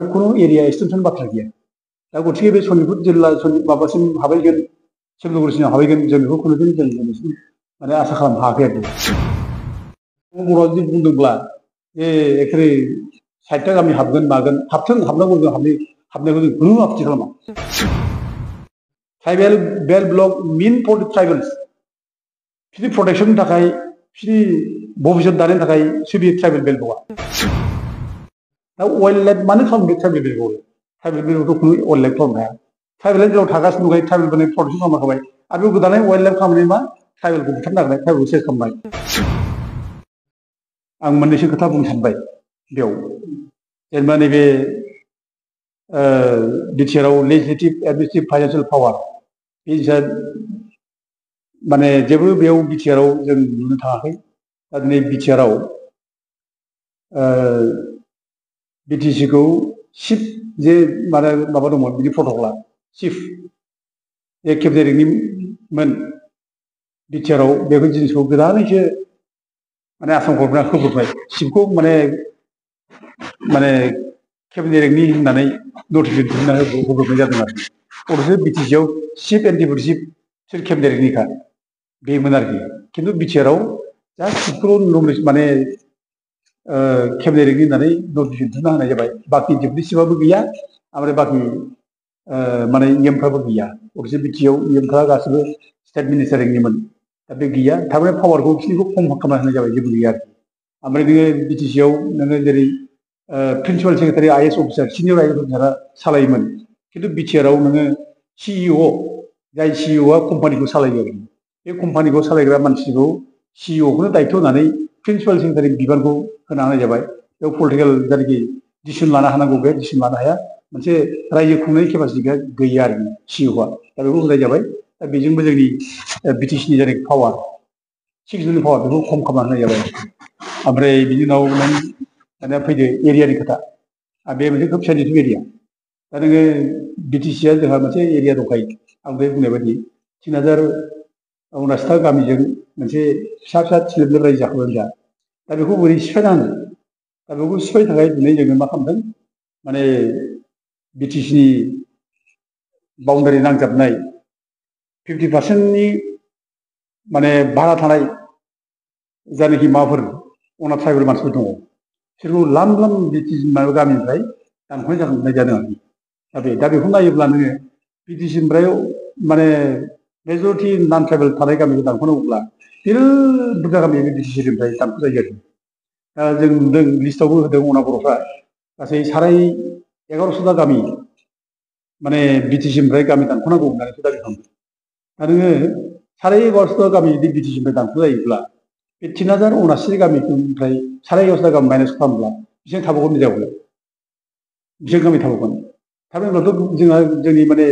खुनु area extension बाथ्रा गैया दा गतिके बे सनितपुर जिल्ला माबासिम हाबहैगोन सिमलुगुरिसिम हाबहैगोन जों बेखौ खुनुदिन जों दिनैसिम माने आसा खालामनो हायाखै आरोखि बर'आ जुदि बुंदोंब्ला जे एखेबारे 60टा गामि हाबगोन मागोन हाबथों हाबनांगौ जों हाबनायखौ जों खुनु आपत्ति खालामा ट्राइबेल बेल्ट ब्लक मिन फर द ट्राइबेल्स बिसोरनि प्रटेक्शननि थाखाय बिसोरनि भबिष्यत दानायनि थाखाय बे ट्राइबेल बेल्ट ब्लकआ दा वाइल्ड लाइफ मानो खालामदों ट्राइबेल बेल्ट ब्लकआव ट्राइबेल बेल्ट ब्लकखौ खुनु वाइल्ड लाइफ खालामनो हाया ट्राइबेल बेल्टआव थागासिनो दंखायो ट्राइबेल बेल्टनि प्रटेक्शन खालामखाबाय आरो बे गोदानै वाइल्ड लाइफ खालामनाय मा ट्राइबेलखौ बुथारनो नागिरनाय ट्राइबेलखौ सेस खालामनाय आं मोननैसो खोथा बुंनो सानबाय बेयाव जेनेबा नैबे बिटिआरआव लेजिस्लेटिभ एडमिनिस्ट्रेटिभ फाइनान्सियेल पावार बे माने जेबो बेयाव बिटिआरआव जों नुनो थाङाखै दा दिनै बिटिआरआव बिटिसिखौ चिफ जे माबा दंमोन बिनि प्रटकला चिफ जे केबिनेटनिमोन बिटिआरआव बेफोर जिनिसखौ गोदानैसो माने आसाम गभर्नमेन्टआ होबोबाय चिफखौ माने केबिनेटनि होननानै नटिफिकेसन दिहुनना होबोनाय जादों आरो अबयस्से बिटिसिआव चिफ एन्ड डेपुटि चिफ बिसोर केबिनेटनिखा बेमोन आरोखि खिन्थु बिटिआरआव जास्ट चिफखौल' नमिनेट माने केबिनेटनि होननानै नटिफिकेसन दिहुनना होनाय जाबाय बाखि डेपुटि चिफआबो गैया ओमफ्राय बाखि माने इएमफ्राबो गैया अबयस्से बिटिआव इएमफ्रा गासिबो स्टेट मिनिस्टारिंनिमोन दा बे गैया थारमाने पावारखौ बिसोरनिखौ खम खालामना होनाय जाबाय जेबो गैया आरोखि ओमफ्राय नोङो बिटिसिआव नोङो जेरै principal secretary IAS officer senior IAS अफिसारा सालायोमोन खिन्थु बिटिआरआव नोङो सिइअ जाय सिइअआ कम्पानिखौ सालायो आरोखि बे कम्पानिखौ सालायग्रा मानसिखौ सिइअखौनो दायित्व होनानै प्रिन्सिपाल सेक्रेटारि बिबानखौ होना होनाय जाबाय बेयाव पलिटिकेल जायनाखि डिसिसन लानो हानांगौ बे डिसिसन लानो हाया मोनसे रायजो खुंनायनि केपासिटिया गैया आरोखि सिइअआ दा बेखौ होनाय जाबाय दा बेजोंबो जोंनि बिटिसिनि जायनाखि पावार 6 जुननि पावार बेखौ खम खालामना होनाय जाबाय ओमफ्राय बिनि उनाव नों दानिया फैदो एरियानि खोथा बे मोनसे खोब सेन्सिटिभ एरिया दा नोङो बिटिसिआ जोंहा मोनसे एरिया दंखायो आं बे बुंनाय बायदि 3079टा गामिजों मोनसे फिसा फिसा थिलेबलेब रायजो जाखाबाय जोंहा दा बेखौ बोरै सिफायना होनो दा बेखौ सिफायनो थाखाय दिनै जोङो मा खालामदों माने बिटिसिनि बाउन्डारि नांजाबनाय 50%नि माने भारा थानाय जायनाखि माबाफोर अना ट्राइबेल मानसिफोर दङ बिसोरखौ लाम लाम बिटिसि माबा गामिनिफ्राय दानख'नाय जानाय जादों आरोखि दा बेखौ नायोब्ला नोङो बिटिसिनिफ्राय माने मेजरिटि नन ट्राइबेल थानाय गामिखौ दानख'नांगौब्ला बिराद बुरजा गामि बिटिसिनिफ्राय दानख' जायो आरोखि दा जों नुदों लिस्टआवबो होदों अना बर'फ्रा गासै 1150टा गामि माने बिटिसिनिफ्राय गामि दानख'नांगौ होननानै दाबि खालामदों दा नोङो 1150टा गामि जुदि बिटिसिनिफ्राय दानख' जायोब्ला बे 3079 गामिनिफ्राय 1150टा गामि माइनास खालामब्ला बिसोर थाबावगोन जायगायावलाय बिसोर गामि थाबावगोन थाबायब्लाथ' जोंहा जोंनि माने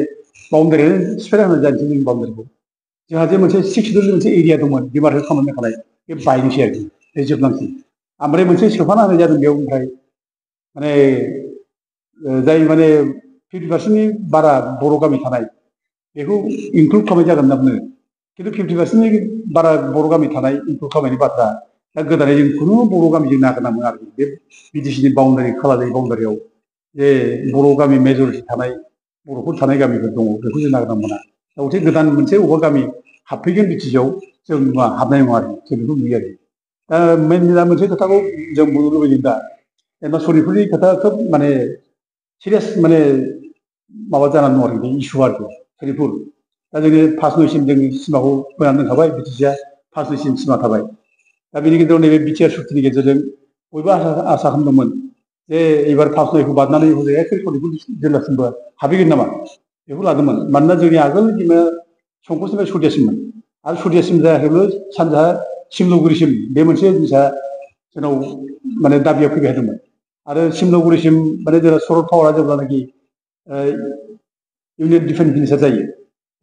बाउन्डारियानो सिफायना होनाय जानोसै जोंनि बाउन्डारिखौ जोंहा जे मोनसे 6 जुननि मोनसे एरिया दंमोन डिमार्केट खालामनो थाखाय बे बायनोसै आरोखि बे जोबलांसै ओमफ्राय मोनसे सोफाना होनाय जादों बेयाव ओमफ्राय माने जाय माने 50%नि बारा बर' गामि थानाय बेखौ इनक्लुड खालामनाय जागोन होनना बुङो खिन्थु 50%नि बारा बर' गामि थानाय इनक्लुड खालामनायनि बाथ्रा दा गोदानै जों खुनु बर' गामि जों नागिरना मोना आरोखि बे बिटिसिनि बाउन्डारि खोलाजाय बाउन्डारियाव जे बर' गामि मेजरिटि थानाय बर'फोर थानाय गामिफोर दङ बेखौ जों नागिरना मोना दा गथे गोदान मोनसे बबेबा गामि हाबफैगोन बिटिसिआव जों नुवा हाबनाय नङा आरोखि जों बेखौ नुयो आरो दा मेनलि मोनसे खोथाखौ जों बुंनो लुबैदों दा जेनेबा सनितपुरनि खोथा खोब माने सिरियास माने माबा जानानै दं आरोखि बे इस्यु आरोखि सनितपुर दा जोङो 5 नयसिम जों सिमाखौ होनानै दोनखाबाय बिटिसिआ 5 नयसिम सिमा थाबाय दा बेनि गेजेराव नैबे बिटिआर सुक्तिनि गेजेरजों बयबो आसा खालामदोंमोन जे एबार 5 नयखौ बारनानै हजों एखे सनितपुर जिल्लासिमबो हाबहैगोन नामा बेखौ लादोंमोन मानोना जोंनि आगोल बिमा संकसनिफ्राय सदियासिममोन आरो सदियासिम जायाखैबो सानजाहा सिमलुगुरिसिम बे मोनसे जिनिसा जोंनाव माने दाबिया फैबाय थादोंमोन आरो सिमलुगुरिसिम माने जोंहा शरद पावारा जेब्लानाखि इउनियन डिफेन्स मिनिस्टार जायो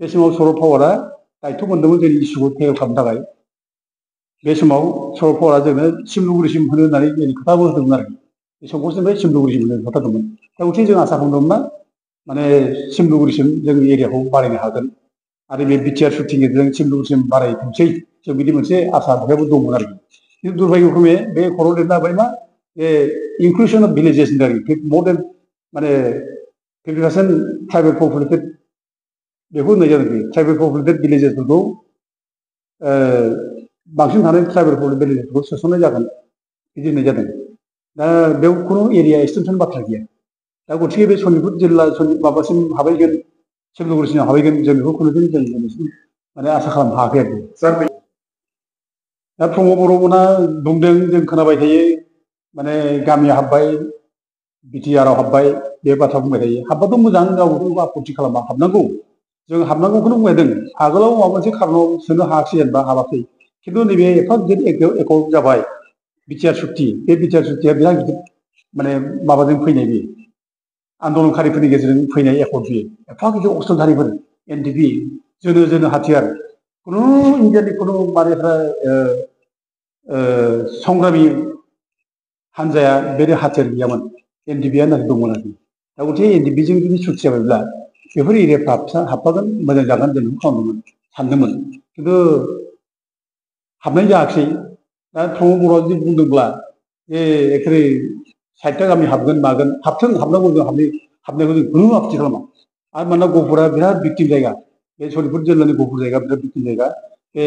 बे समाव शरद पावारा दायित्व मोन्दोंमोन जोंनि इस्युखौ टेकेल खालामनो थाखाय बे समाव शरद पावारा जोंनो सिमलुगुरिसिम होनो होननानै जोंनि खोथाबो होदोंमोन आरोखि बे संकसनिफ्राय सिमलुगुरिसिम होनो खोथादोंमोन दा गथिखे जों आसा खालामदोंमोन मा माने सिमलुगुरिसिम जोंनि एरियाखौ बारायनो हागोन आरो बे बिटिआर सुक्तिनि गेजेरजों सिमलुगुरिसिम बारायथोंसै जों बिदि मोनसे आसा बयहाबो दंमोन आरोखि खिन्थु दुर्भाग्यक्रमे बे खराव लिरना होबाय मा जे इनक्लुसन अफ भिलेजेस होनदों आरोखि मर देन माने 50% ट्राइबेल पपुलेटेड बेखौ होननाय जादों ट्राइबेल पपुलेटेड भिलेजेसफोरखौ बांसिन थानाय ट्राइबेल पपुलेटेड भिलेजेसफोरखौ सोसननाय जागोन बिदि होननाय जादों दा बेयाव खुनु एरिया एक्सटेनसन बाथ्रा गैया दा गतिके बे सनितपुर जिल्ला माबासिम हाबहैगोन सिमलुगुरिसिम हाबहैगोन जों बेखौ खुनुदिन जों दिनैसिम माने आसा खालामनो हायाखै आरोखि दा प्रमद बर'मोनहा बुंदों जों खोनाबाय थायो माने गामिया हाब्बाय बिटिआरआव हाब्बाय बे बाथ्रा बुंबाय थायो हाब्बाथ' मोजां रावबो आपत्ति खालामा हाबनांगौ जों हाबनांगौखौनो बुंदों आगोलाव माबा मोनसे खारनाव सोनो हायाखै जेनेबा हाबाखै खिन्थु नैबे एफा गिदिर एकर्ड जाबाय बिटिआर सुक्ति बे बिटिआर सुक्तिया बिराद गिदिर माने माबाजों फैनाय बे आन्दलनकारिफोरनि गेजेरजों फैनाय एकर्ड बियो एफा गिदिर अक्सनधारिफोर एनडिपि जोनो हाथियार खुनु इन्डियानि खुनु माबाफ्रा संग्रामि हान्जाया बे हाथियार गैयामोन एनडिपिआ होननानै दंमोन आरोखि दा गतिके एनडिपिजों जुदि सुक्ति जाबायब्ला बेफोर एरियाफ्रा हाबफागोन मोजां जागोन जों बेखौ खालामदोंमोन सानदोंमोन खिन्थु हाबनाय जायाखै दा प्रमद बर'आ जुदि बुंदोंब्ला जे एखेबारे 60टा गामि हाबगोन मागोन हाबथों हाबनांगौ जों हाबनायखौ जों खुनु आपत्ति खालामा आरो मानोना गहपुरा बिराद भिक्टिम जायगा बे सनितपुर जिल्लानि गहपुर जायगा बिराद भिक्टिम जायगा बे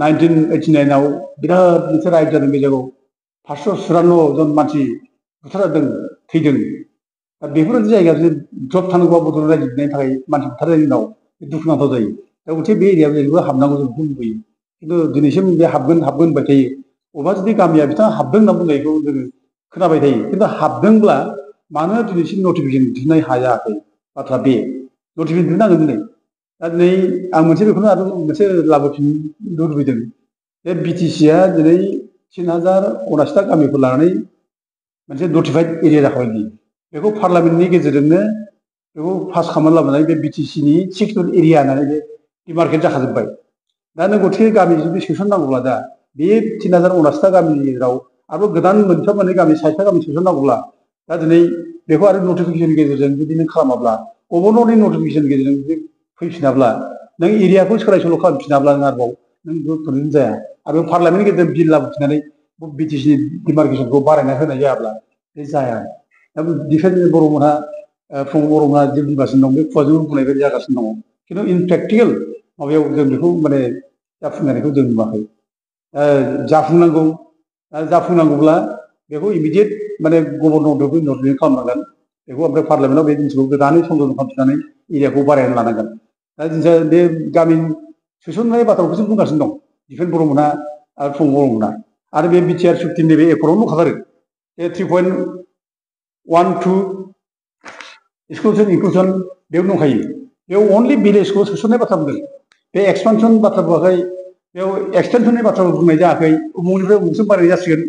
1989आव बिराद मोनसे राइड जादों बे जायगायाव 554 जन मानसि बुथारजादों थैदों दा बेफोरबायदि जायगायाव जुदि द्रप थानांगौबा बड'लेण्ड रायजो दिनायनि थाखाय मानसि बुथारनायनि उनाव दुखुनांथाव जायो दा गतिके बे एरियायाव जेरैबो हाबनांगौ जों बेखौ लुबैयो खिन्थु दिनैसिम बे हाबगोन होनबाय थायो अबा जुदि गामिया बिथाङा हाबदों होनना बुंनायखौ जोङो खोनाबाय थायो खिन्थु हाबदोंब्ला मानो दिनैसिम नटिफिकेसन दिहुननो हायाखै बाथ्रा बे नटिफिकेसन दिहुननांगोन दिनै दा दिनै आं मोनसे बेखौनो आरो मोनसे लाबोफिननो लुबैदों बे बिटिसिआ दिनै 3079टा गामिखौ लानानै मोनसे नटिफाइड एरिया जाखाबाय दिनै बेखौ पार्लामेन्टनि गेजेरजोंनो बेखौ पास खालामनानै लाबोनानै बे बिटिसिनि 6 एरिया होननानै बे डिमार्केट जाखाजोब्बाय दा नों गतिके गामि जुदि सोसननांगौब्ला दा बे 3079टा गामिनि गेजेराव आरो गोदान मोनथाम मोननै गामि 60टा गामि सोसननांगौब्ला दा दिनै बेखौ आरो नटिफिकेसननि गेजेरजों जुदि नों खालामाब्ला गभर्नरनि नटिफिकेसननि गेजेरजों जुदि फैफिनाब्ला नों एरियाखौ सोलाय सोल' खालामफिनाब्ला नों आरोबाव नों खुनुदिन जाया आरो पार्लामेन्टनि गेजेरजों बिल लाबोफिननानै बिटिसिनि डिमार्केसनखौ बारायना होनाय जायाब्ला बे जाया दा बेखायनो बर'मोनहा प्रमद बर'मोनहा जे बुंगासिनो दं बे खुगाजों बुंनाय बायदि जागासिनो दङ खिन्थु इन प्रेक्टिकेल माबायाव जों बेखौ माने जाफुंनायखौ जों नुवाखै जाफुंनांगौ जाफुंनांगौब्ला बेखौ इमिडियेट माने गभर्नरखौ नटिफाइ खालामनांगोन बेखौ ओमफ्राय पार्लामेन्टआव बे जिनिसखौ गोदानै संशोधन खालामफिननानै एरियाखौ बारायनानै लानांगोन दा जों बे गामि सोसननाय बाथ्राखौसो बुंगासिनो दं दिफेन बर'मोनहा आरो प्रमद बर'मोनहा आरो बे बिटिआर सुक्तिनि बे एकर्डआवनो दंखाथारो बे 3.12 एक्सक्लुजन इनक्लुजन बेयाव दंखायो बेयाव अनलि भिलेजखौ सोसननाय बाथ्रा बुंदों बे एक्सपानसन बाथ्रा बुङाखै बेयाव एक्सटेनसननि बाथ्राखौ बुंनाय जायाखै उमुखनिफ्राय उमुखसिम बारायनाय जासिगोन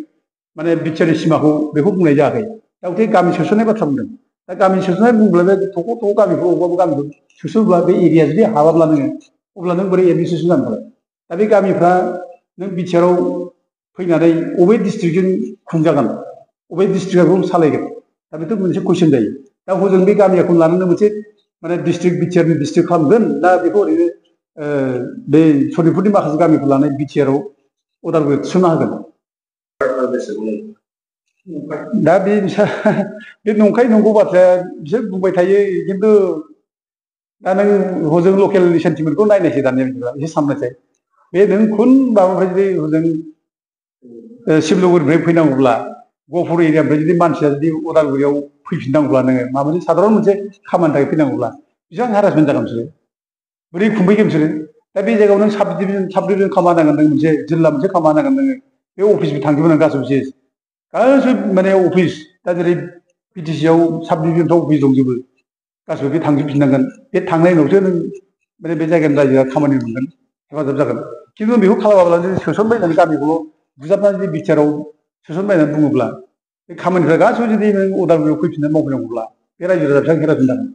माने बिटिआरनि सिमाखौ बेखौ बुंनाय जायाखै दा गतिके गामि सोसननाय बाथ्रा बुंदों दा गामि सोसननाय बुंब्ला बे थख' थख' गामिखौ अबेबा गामिखौ सोसनब्ला बे एरिया जुदि हाबाब्ला नोङो अब्ला नों बोरै एडमिनिस्ट्रेसन जानो थाखाय दा बे गामिफ्रा नों बिटिआरआव फैनानै अबे डिस्ट्रिक्टजों खुंजागोन अबे डिस्ट्रिक्टआखौ सालायगोन दा बेथ' मोनसे कुइसन जायो दा हजों बे गामियाखौ लानानै मोनसे माने डिस्ट्रिक्ट बिटिआरनि डिस्ट्रिक्ट खालामगोन दा बेखौ ओरैनो बे सनितपुरनि माखासे गामिखौ लानानै बिटिआरआव उदालगुरि थिसनना होगोन दा बे नंखाय नंगौ बाथ्राया बिसोर बुंबाय थायो खिन्थु दा नों हजों लकेलनि सेन्टिमेन्टखौ नायनायसै दानिया बिदिब्ला एसे साननायसै बे नों खुन माबानिफ्राय जुदि हजों सिमलुगुरिनिफ्राय फैनांगौब्ला गहपुर एरियानिफ्राय जुदि मानसिया जुदि उदालगुरियाव फैफिननांगौब्ला नोङो माबा मोनसे साधारन मोनसे खामानि थाखाय फैनांगौब्ला बेसेबां हेरासमेन्ट जागोन बिसोरो बोरै खुंफैगोन बिसोरो दा बे जायगायाव नों साब डिभिजन खालामना होनांगोन नों मोनसे जिल्ला मोनसे खालामना होनांगोन नोङो बे अफिसबो थांजोबो नों गासैबो गासैबो माने अफिस दा जेरै बिटिसिआव साब डिभिजनफ्राव अफिस दंजोबो गासैबो बे थांजोबफिननांगोन बे थांनाय उनावसो नों माने बे जायगानि रायजोआ खामानि मोनगोन हेफाजाब जागोन खिन्थु बेखौ खालामाब्ला जुदि सोसनबाय होननानै गामिखौल' बुजाबनानै जुदि बिटिआरआव सोसनबाय होननानै बुङोब्ला बे खामानिफ्रा गासैबो जुदि नों उदालगुरियाव फैफिननानै मावफैनांगौब्ला बे रायजो राजाफ्रा बेसेबां हेरासमेन्ट जागोन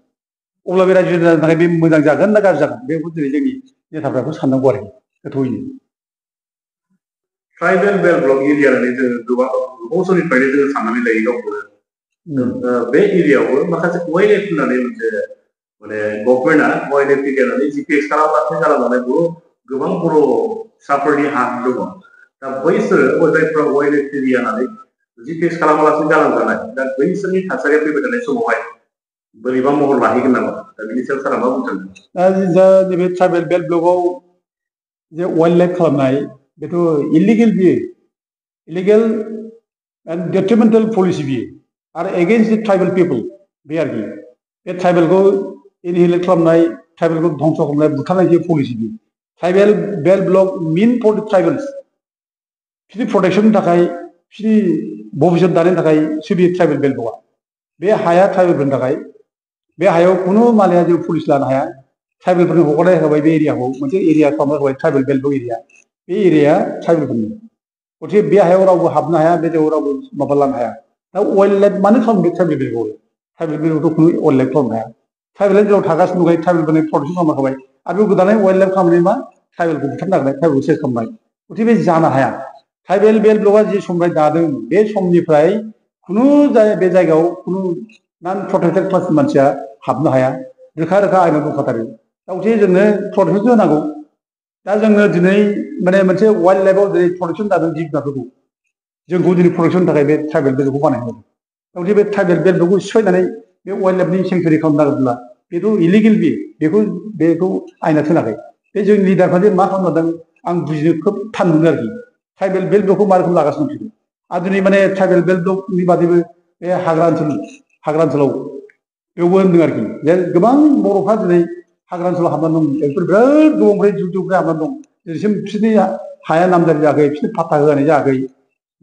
अब्ला बे रायजो राजानि थाखाय बे मोजां जागोन ना गाज्रि जागोन बेखौ दिनै जोंनि नेताफ्राखौ साननांगौ आरोखि गोथौयैनो ट्राइबेल बेल्ट ब्लक एरिया होननानै जोङो गोबाव समनिफ्रायनो जोङो साननानै लायो गावखौनो बे एरियायावबो माखासे वाइल्ड लाइफ होननानै मोनसे माने गभर्नमेन्टआ वाइल्ड लाइफ एरिया होननानै जिपिएस खालामगासिनो जालांनानै गोबां बर' फिसाफोरनि हा दङ दा बैसोरो जायफ्रा वाइल्ड लाइफ एरिया होननानै जिपिएस खालामालासिनो जालांजानाय दा बैसोरनि थासारिया फैबाय थानाय समावहाय बोरैबा महर लाहैगोन नामा दा बिनि सायाव सारा मा बुंगोन? दा नैबे ट्राइबेल बेल्ट ब्लकआव जे वाइल्ड लाइफ खालामनाय बेथ' इलिगेल बियो इलिगेल एन्ड डेट्रिमेन्टेल पलिसि बियो आरो एगेन्स्ट दि ट्राइबेल पिपल बे आरोखि बे ट्राइबेलखौ इनहिलेट खालामनाय ट्राइबेलखौ धंस खालामनाय बुथारनाय जे पलिसि बियो ट्राइबेल बेल्ट ब्लक मिन फर दि ट्राइबेल्स बिसोरनि प्रटेक्सननि थाखाय बिसोरनि भबिष्यत दानायनि थाखायसो बे ट्राइबेल बेल्ट ब्लकआ बे हाया ट्राइबेलफोरनि थाखाय बे हायाव खुनु मालाया जों पुलिस लानो हाया ट्राइबेलफोरनि हगारनाय होबाय बे एरियाखौ मोनसे एरिया खालामना होबाय ट्राइबेल बेल्ट ब्लक एरिया बे एरियाया ट्राइबेलफोरनि गथिखे बे हायाव रावबो हाबनो हाया बे जायगायाव रावबो माबा लानो हाया दा वाइल्ड लाइफ मानो खालामो बे ट्राइबेल बेल्टआव ट्राइबेल बेल्टआवथ' खुनु वाइल्ड लाइफ खालामनो हाया ट्राइबेल जेराव थागासिनो दंखायो ट्राइबेलफोरनि प्रटेक्सन खालामना होबाय आरो बे गोदानै वाइल्ड लाइफ खालामनाय मा ट्राइबेलखौ बुथारनो नागिरनाय ट्राइबेलखौ सेस खालामनाय गथिखे बे जानो हाया ट्राइबेल बेल्ट ब्लकआ जे समनिफ्राय दादों बे समनिफ्राय खुनु बे जायगायाव खुनु नन प्रटेक्टेड क्लासनि मानसिया हाबनो हाया रोखा रोखा आयेनाव दंखाथारो दा गथिखे जोंनो प्रटेक्सन होनांगौ दा जोंनो दिनै माने मोनसे वाइल्ड लाइफआव जेरै प्रटेक्सन जादों जिब जुनारफोरखौ जोंखौ दिनै प्रटेक्सननि थाखाय बे ट्राइबेल बेल्टखौ बानायनाय जादों दा गथिखे बे ट्राइबेल बेल्टखौ सिफायनानै बे वाइल्ड लाइफनि सेंसुरि खालामनो नागिरब्ला बेथ' इलिगेल बेखौ आयेना थोनाखै बे जोंनि लिडारफ्रा मा खालामदों आं बुजिनो खोब थान मोनो आरोखि ट्राइबेल बेल्ट ब्लकखौ मा रोखोम लागासिनो दं आरो दिनै माने ट्राइबेल बेल्ट ब्लकनि बादैबो बे हाग्रा ओनसोलाव बेवबो होनदों आरोखि जे गोबां बर'फ्रा दिनै हाग्रा ओनसोलाव हाबनानै दं बेफोर बिराद गोबावनिफ्राय जुग जुगनिफ्राय हाबनानै दं दिनैसिम बिसोरनि हाया नामजारि जायाखै बिसोरनि फात्ता होनाय जायाखै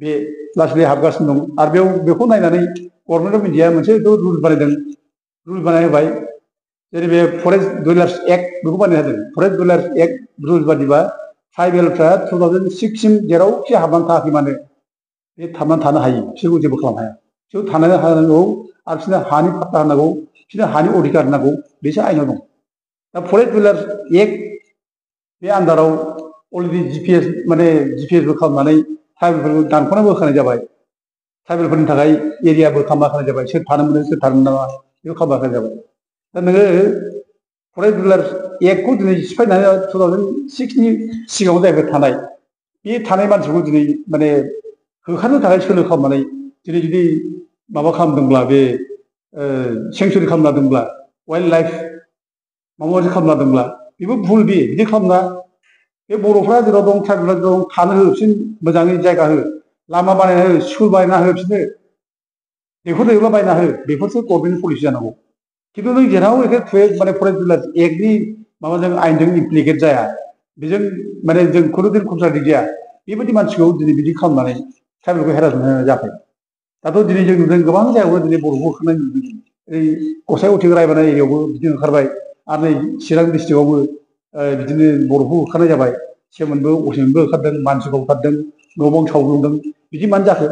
बे लासै हाबगासिनो दं आरो बेखौ नायनानै गभर्नमेन्ट अफ इन्डिया मोनसे रुल बानायदों रुल बानाय होबाय जेरै बे फरेस्ट डुवेलार्स एक्ट बेखौ बानायना होदों फरेस्ट डुवेलार्स एक्ट रुल बादिबा ट्राइबेलफ्रा 2006सिम जेरावखि हाबनानै थायाखै मानो बे थाबनानै थानो हायो बिसोरखौ जेबो खालामनो हाया बिसोर थानो हानांगौ आरो बिसोरनो हानि फात्ता होनांगौ बिसोरनो हानि अधिकार होनांगौ बेसो आयेनाव दं दा फरेस्ट डुवेलार्स एक्ट बे आन्दाराव अलरेडि जिपिएसबो खालामनानै ट्राइबेलफोरखौ दानख'नाबो होखानाय जाबाय ट्राइबेलफोरनि थाखाय एरियाबो खालामना होखानाय जाबाय सोर थानो मोनो सोर थानो मोना बेखौ खालामना होखानाय जाबाय दा नोङो फरेस्ट डुवेलार्स एक्टखौ दिनै सिफायनानै 2006नि सिगाङाव जाहैबाय थानाय बे थानाय मानसिखौ दिनै माने होखारनो थाखाय सोलो खालामनानै दिनै जुदि माबा खालामदोंब्ला बे सेंसुरि खालामना दोंब्ला वाइल्ड लाइफ माबा मोनसे खालामना दोंब्ला बेबो भुल बिदि खालामना बे बर'फ्रा जेराव दं ट्राइबेलफ्रा जेराव दं थानो हो बिसोर मोजाङै जायगा हो लामा बानायना हो स्कुल बानायना हो बिसोरनो दैखर दैला बायना हो बेफोरसो गभर्नमेन्ट पलिसि जानांगौ खिन्थु नों जेराव एखे माने फरेस्ट डुवेलार्स एक्टनि माबाजों आयेनजों इमप्लिकेट जाया बेजों माने जों खुनुदिन कन्ट्राडिक्ट जाया बेबायदि मानसिखौ दिनै बिदि खालामनानै ट्राइबेलखौ हेरासमेन्ट होनाय जायाखै दाथ' दिनै जों नुदों गोबां जायगायावनो दिनै बर'खौ होखारनाय नुदों ओरै गसाइ अथिं रायबानाय एरियायावबो बिदिनो ओंखारबाय आरो नै चिरां डिस्ट्रिक्टआवबो बिदिनो बर'खौ होखारनाय जाबाय सेमोनबो असिमबो ओंखारदों मानसिखौ होखारदों न' बां सावग्लुंदों बिदि मानो जाखो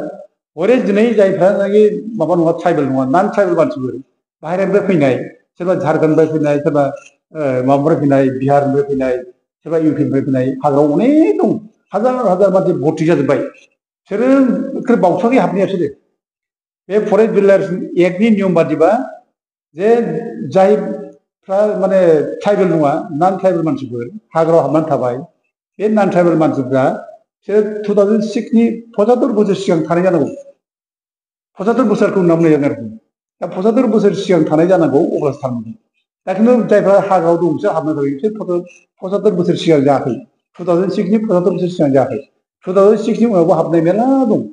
हरे दिनै जायफ्रानाखि माबा नङा ट्राइबेल नङा नन ट्राइबेल मानसिफोर बाहेरानिफ्राय फैनाय सोरबा झारखन्डनिफ्राय फैनाय सोरबा माबानिफ्राय फैनाय बिहारनिफ्राय फैनाय सोरबा इउपिनिफ्राय फैनाय हाग्रायाव अनेक दं हाजार हाजार मानसि भर्ति जाजोब्बाय बिसोरो बावसाखै हाबनाया बिसोरो बे फरेस्ट डुवेलार्स एक्टनि नियम बादिबा जे जायफ्रा माने ट्राइबेल नङा नन ट्राइबेल मानसिफोर हाग्रायाव हाबनानै थाबाय बे नन ट्राइबेल मानसिफ्रा बिसोर 2006नि 75 बोसोर सिगां थानाय जानांगौ 75 बोसोरखौ होनना बुंनाय जादों आरोखि दा 75 बोसोर सिगां थानाय जानांगौ अब्लासो थानो मोनगोन दा खिन्थु जायफ्रा हाग्रायाव दं बिसोर हाबना थाबाय बिसोर 75 बोसोर सिगां जायाखै 2006नि 75 बोसोर सिगां जायाखै 2006नि उनावबो हाबनाय मेरला दं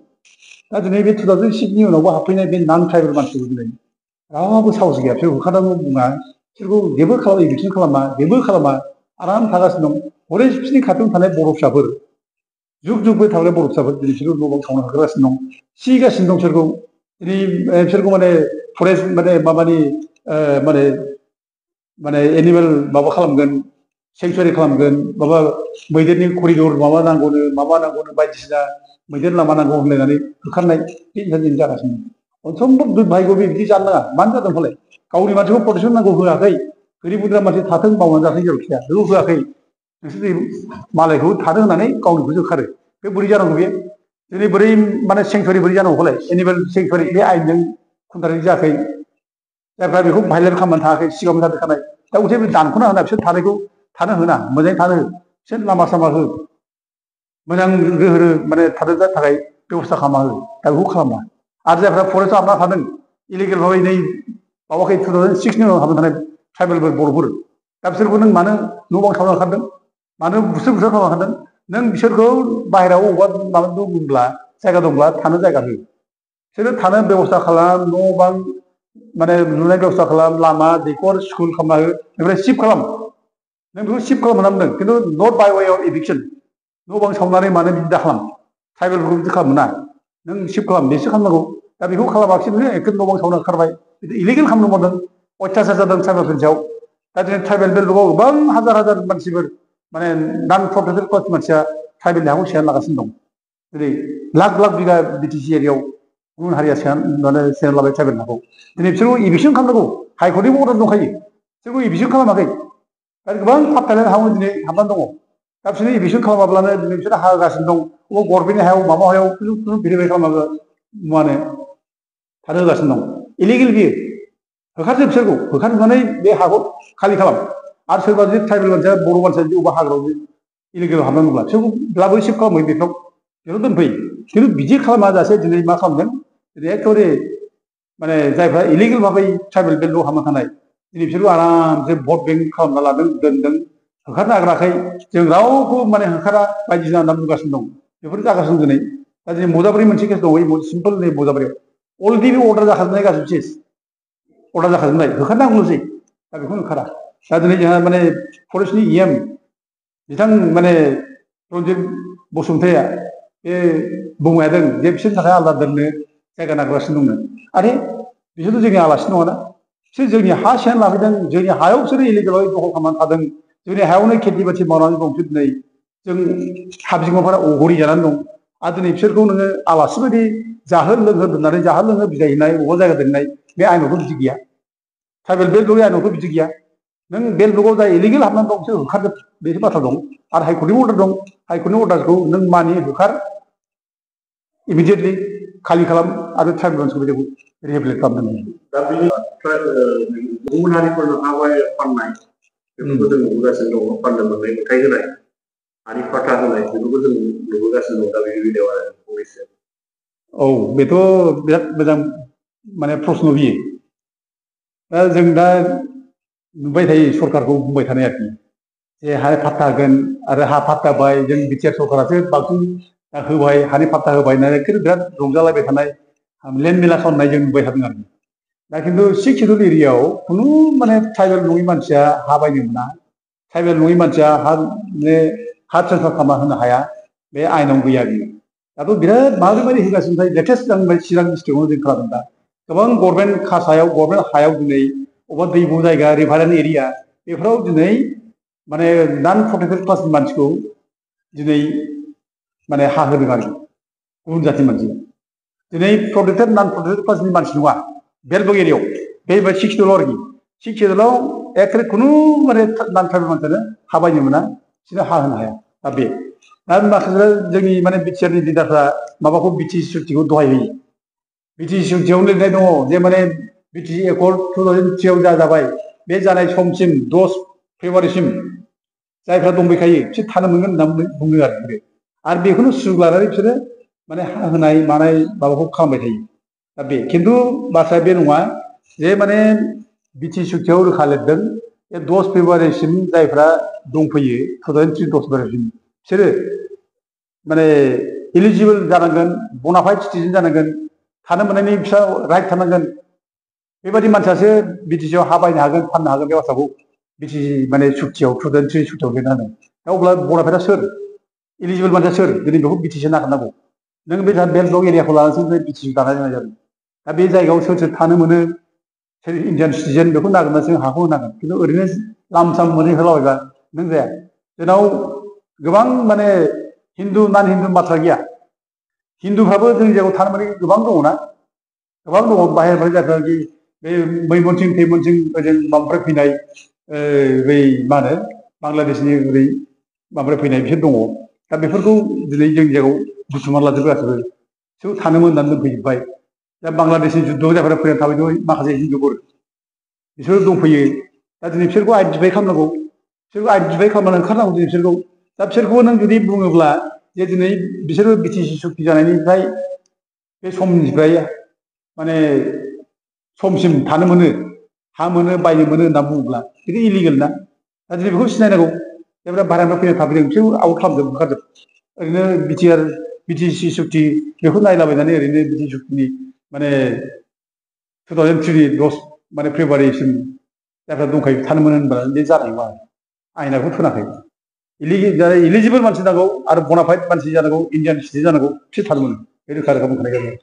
दा दिनै बे 2006नि उनावबो हाबफैनाय बे नन ट्राइबेल मानसिफोरखौ दिनै रावबो साहस गैया बिसोर होखारनांगौ बुङा बिसोरखौ जेबो खालामा इभिक्सन खालामा जेबो खालामा आराम थागासिनो दं हरै बिसोरनि खाथियाव थानाय बर' फिसाफोर जुग जुगबो थानाय बर' फिसाफोर दिनै बिसोरखौ न' बां सावना होगासिनो दं सिगासिनो दं बिसोरखौ दिनै बिसोरखौ माने फरेस्ट माने माबानि माने एनिमेल माबा खालामगोन सेंसुरि खालामगोन माबा मैदेरनि करिडर माबा नांगौनो बायदिसिना मैदेर लामा नांगौ होनलायनानै होखारनाय बे इन्टारनेट जागासिनो असम्भब दुर्भाग्य बिदि जानो नाङा मानो जादों फालाय गावनि मानसिखौ प्रटेक्सन नांगौ होआखै गोरिब गुन्द्रा मानसि थाथों मावनानै जाथों जेरावखिया बेखौ होआखै नोंसोर मालायखौ थानो होनानै गावनिखौसो होखारो बे बोरै जानांगौ बे दिनै बोरै माने सेंसुरि बोरै जानांगौ फालाय एनिमेल सेंसुरि बे आयेनजों कन्ट्राडिक्ट जायाखै जायफ्रा बेखौ भाइलेट खालामनानै थाङाखै सिगाङावनो जादोंखानाय दा बिसोर दानख'ना होना बिसोर थानायखौ थानो होना मोजाङै थानो हो बिसोर लामा सामा हो मोजां रोहो माने थानो थाखाय बेब'स्था खालामना हो दा बेखौ खालामा आरो जायफ्रा फरेस्टआव हाबना थादों इलिगेल भाबै नै बावाखै 2006नि उनाव हाबना थानाय ट्राइबेलफोर बर'फोर दा बिसोरखौ नों मानो न' बां सावना ओंखारदों मानो बुसोर खालामना ओंखारदों नों बिसोरखौ बाहेरायाव अबेबा माबा दंब्ला जायगा दंब्ला थानो जायगा हो बिसोरो थानो बेबस्था खालाम न' बां माने लुनाय बेबस्था खालाम लामा दैखर स्कुल खालामना हो बेनिफ्राय शिफ्ट खालाम नों बेखौ शिफ्ट खालामनो बुंदों खिन्थु नट बाय वे अफ इभिक्सन न' बां सावनानै मानो बिदि दा खालाम ट्राइबेलफोरखौ बिदि खालामनो ना नों शिफ्ट खालाम बेसो खालामनांगौ दा बेखौ खालामाखिसै एखे न' बां सावना ओंखारबाय बिदि इलिगेल खालामनो मावदों अयथासार जादों ट्राइबेलफोरनि सायाव दा दिनै ट्राइबेल बेल्टआव गोबां हाजार हाजार मानसिफोर माने नान प्रटेक्टेड क्लास मानसिया ट्राइबेलनि हाखौ सेना लागासिनो दं जेरै लाख लाख बिगा बिटिसि एरियायाव गुबुन हारिया सेना लाबाय ट्राइबेल हाखौ दिनै बिसोरखौ इभिक्सन खालामनांगौ हाइकर्टनि अर्डार दंखायो बिसोरखौ इभिक्सन खालामाखै दा गोबां पाट्टालायनाय हाव दिनै हाबनानै दङ दा बिसोरनो इभिक्सन खालामाब्लानो दिनै बिसोर हागासिनो दं अबा गभर्नमेन्टनि हायाव माबा हायाव खुनु भेरिफाइ खालामाबो नुवानो थानो होगासिनो दं इलिगेल बियो होखारजोब बिसोरखौ होखारजोबनानै बे हाखौ खालि खालाम आरो सोरबा जुदि ट्राइबेल मानसिया बर' मानसिया जुदि अबा हाग्रायाव इलिगेल हाबनांगौब्ला बिसोरखौ लाबो शिफ्ट खालामो बेफोराव दोनफै खिन्थु बिदि खालामा जासे दिनै मा खालामदों दिनै एखेबारे माने जायफ्रा इलिगेल भाबै ट्राइबेल बेल्टआव हाबना थानाय दिनै बिसोरखौ आरामसे भट बेंक खालामना लादों दोनदों होखारनो नागिराखै जों रावखौ माने होखारा बायदिसिना होनना बुंगासिनो दं बेफोर जागासिनो दिनै दा दिनै मजाबारि मोनसे केस दङ सिम्पल नै मजाबारियाव अलरेडि बे अर्डार जाखाजोबनाय गासिबो केस अर्डार जाखाजोबनाय होखारनांगौल'सै दा बेखौ होखारा दा दिनै जोंहा माने फरेस्टनि EM बिथां माने रन्जित बसुमतारिया बे बुंबायदों जे बिसोरनि थाखाय आलादा दोननो जायगा नागिरगासिनो दंनो आरे बिसोरथ' जोंनि आलासि नङाना बिसोर जोंनि हा सेना लाफैदों जोंनि हायाव बिसोरो इलिगेलाव दखल खालामनानै थादों जोंनि हायावनो खेथि बाथि मावनानै दं दिनै जों हाबिमाफोरा अगरि जानानै दं आरो दिनै बिसोरखौ नोङो आलासि बायदि जाहो लोंहो दोननानै जाहो लोंहो बिदाय हैनाय अबेबा जायगा दोननाय बे आयेनावथ' बिदि गैया ट्राइबेल बेल्टनि आयेनावथ' बिदि गैया नों बेल्टआव जाय इलिगेल हाबनानै दं बिसोर होखारजोब बेसो बाथ्रा दं आरो हाइकर्टनि अर्डार दं हाइकर्टनि अर्डारखौ नों मानि होखार इमिडियेटलि खालि खालाम आरो ट्राइबेल मानसिखौ बेखौ रिहेबिलिट खालामनांगोन दा बिनि गुबुन हारिफोरनो हा फाननाय बेफोरखौ जों नुबोगासिनो दङ फाननो मोननाय मेथाइ होनाय हानि फाथा होनाय बेफोरखौ जों नुबोगासिनो दं दा बे बेलायाव आरो फंनैसो औ बेथ' बिराद मोजां माने प्रश्न बियो दा जों दा नुबाय थायो सरकारखौ बुंबाय थानाय आरोखि जे हा फाट्टा होगोन आरो हा फाट्टा होबाय जों बिटिआर सरकारासो बांसिन होबाय हानि फाट्टा होबाय होननानै बिराद रंजालायबाय थानाय लेन्ड मेला खालामनाय जों नुबाय थादों आरो दा खिन्थु 6 शेड्युल एरियायाव खुनु माने ट्राइबेल नङि मानसिया हा बायनो मोना ट्राइबेल नङि मानसिया हा ट्रेन्सफार खालामना होनो हाया बे आयेनाव गैया बियो दाथ' बिराद माबोरै होगासिनो थायो लेटेस्ट आं चिरां डिस्ट्रिक्टआवनो जों खालामदों दा गोबां गभर्नमेन्ट खासायाव गभर्नमेन्ट हायाव दिनै अबेबा दैब' जायगा रिभारेन एरिया बेफोराव दिनै माने नान प्रटेक्टेड क्लासनि मानसिखौ दिनै माने हा होदों आरोखि गुबुन जाथि मानसि दिनै प्रटेक्टेड नान प्रटेक्टेड क्लासनि मानसि नङा बेलबग एरियायाव बे 6 शेड्युलाव आरोखि 6 शेड्युलाव एखे खुनु माने नान ट्राइबेल मानसियानो हा बायनो मोना बिसोरनो हा होनो हाया दा बे दा माखासे जोंनि माने बिटिआरनि लिडारफ्रा माबाखौ बिटिसि सुक्तिखौ दहाय होयो बिटिसि सुक्तियावनो लिरनाय दङ जे माने बिटिसि एकर्ड 2003 जा जाबाय बे जानाय समसिम 10 फेब्रुवारिसिम जायफ्रा दंबायखायो बिसोर थानो मोनगोन होनना बुङो आरो बेखौनो सुजुग लानानै बिसोरो माने हा होनाय मानाय माबाखौ खालामबाय थायो दा बे खिन्थु बाथ्राया बे नङा जे माने बिटिसि सुक्तियाव रोखा लिरदों जे 10 फेब्रुवारिसिम जायफ्रा दंफैयो 2003 10 फेब्रुवारिसिम बिसोरो माने इलिजिबोल जानांगोन बनाफाइड सिटिजेन जानांगोन थानो मोननायनि फिसा राइट थानांगोन बेबायदि मानसियासो बिटिसिआव हा बायनो हागोन फाननो हागोन बे बाथ्राखौ बिटिसि माने सुक्तियाव 2003 सुक्तियाव लिरना होदों दा अब्ला बनाफाइडआ सोर इलिजिबोल मानसिया सोर दिनै बेखौ बिटिसि नागिरनांगौ नों बे बेल्ट एरियाखौ लानानैसो बे बिटिसि दानाय जानाय जादों दा बे जायगायाव सोर सोर थानो मोनो सोर इन्डियान सिटिजेन बेखौ नागिरनासो हाखौ होनांगोन खिन्थु ओरैनो लाम साम मोनै होलाबायबा नों जाया जोंनाव गोबां माने हिन्दु नान हिन्दु बाथ्रा गैया हिन्दुफ्राबो जोंनि जायगायाव थानो मोनै गोबां दङना गोबां दङ बाहेरनिफ्राय जायफ्राखि बे मैमनसिं थैमनसिं ओजों माबानिफ्राय फैनाय बै मा होनो बांलादेशनि ओरै माबानिफ्राय फैनाय बिसोर दङ दा बेफोरखौ दिनै जोंनि जायगायाव बुथुमना लाजोबो गासैबो बिसोरखौ थानो मोननानै दोनफैजोब्बाय दा बांलादेशनि जुद्धआव जायफ्रा फैनानै थाबाय दङ माखासे हिन्दुफोर बिसोर दंफैयो दा दिनै बिसोरखौ आइडेन्टिफाइ खालामनांगौ बिसोरखौ आइडेन्टिफाइ खालामनानै ओंखारनांगौ दिनै बिसोरखौ दा बिसोरखौ नों जुदि बुङोब्ला जे दिनै बिसोरो बिटिसि सुक्ति जानायनिफ्राय बे समनिफ्राय माने समसिम थानो मोनो हा मोनो बायनो मोनो होनना बुङोब्ला बेथ' इलिगेल ना दा दिनै बेखौ सिनायनांगौ जेब्ला बाहेरानिफ्राय फैनाय थाफैदों बिसोर आउट खालामजोब होखारजोब ओरैनो बिटिसि सुक्ति बेखौ नायलाबायनानै ओरैनो बिटि सुक्तिनि माने 2003 माने फेब्रुवारिसिम जायफ्रा दंखायो थानो मोनो होनबा बे जानाय नङा आयेनाखौ थोनाखै इलिजिबोल मानसि नांगौ आरो बनाफाइड मानसि जानांगौ इन्डियान सिटिजेन जानांगौ बिसोर थानो मोनो बे रोखा रोखा बुंखानाय जाबाय